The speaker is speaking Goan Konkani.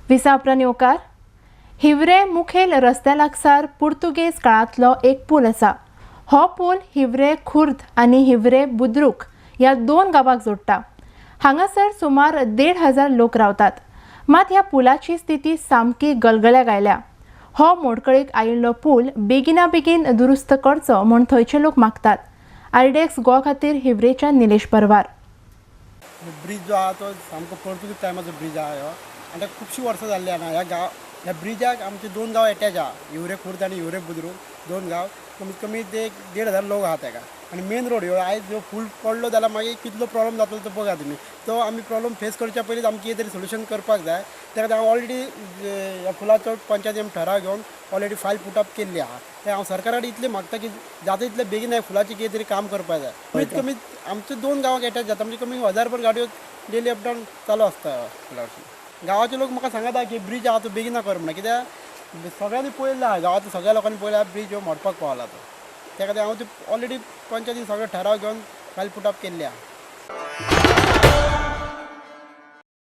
विसा उपरांत येवकार. हिवरे मुखेल रस्त्या लागसार पुर्तुगेज काळांतलो एक पूल आसा. हो पूल हिवरे खुर्द आनी हिवरे बुद्रुक ह्या दोन गांवाक जोडटा. हांगासर सुमार 1500 लोक रावतात. मात ह्या पुलाची स्थिती सामकी गलगल्याक आयल्या. हो मोडकळीक आयिल्लो पूल बेगिना बेगीन दुरुस्त करचो म्हूण थंयचे लोक मागतात. आरडीएक्स गोवा खातीर हिवरेच्यान निलेश परवार. ब्रीज जो आहा तो सामको पोर्तुगीज टायमाचो ब्रीज आहा ह्यो आनी ताका खुबशीं वर्सां जाल्लीं आहा. ह्या गांव ह्या ब्रिजाक आमचे दोन गांव एटॅच आहा, हिवरे खुर्द आनी हिवरे बुद्रुक दोन गांव. कमीत कमी ते 1500 लोक आहा तेका. आनी मेन रोड ह्यो आयज ह्यो फूल पडलो जाल्यार मागीर कितलो प्रॉब्लम जातलो तो बघा तुमी. तो आमी प्रॉब्लम फेस करच्या पयलींच आमकां कितें तरी सोल्युशन करपाक जाय. त्या खातीर हांव ऑलरेडी ह्या फुलाचो पंचायती ठराव घेवन ऑलरेडी फायल पुटअप केल्ली आहा. तें हांव सरकारा कडेन इतलें मागता की जाता तितलें बेगीन ह्या फुलाचें कितें तरी काम करपाक जाय. कमीत कमी आमचे दोन गांवांक एटॅच जाता, म्हणजे कमी 1000 गाडयो डेली अप डावन चालू आसता फुलावरसून. गांवाचे लोक म्हाका सांगता की ब्रीज आहा तो बेगीन कर म्हणून, कित्याक सगळ्यांनी पळयल्लो आहा, गांवांतल्या सगळ्या लोकांनी पळयला ब्रीज ह्यो मोडपाक पावला तो. त्या खातीर हांव ती ऑलरेडी पंचायतीन सगळे ठराव घेवन फायल पुटअप केल्ली आहा.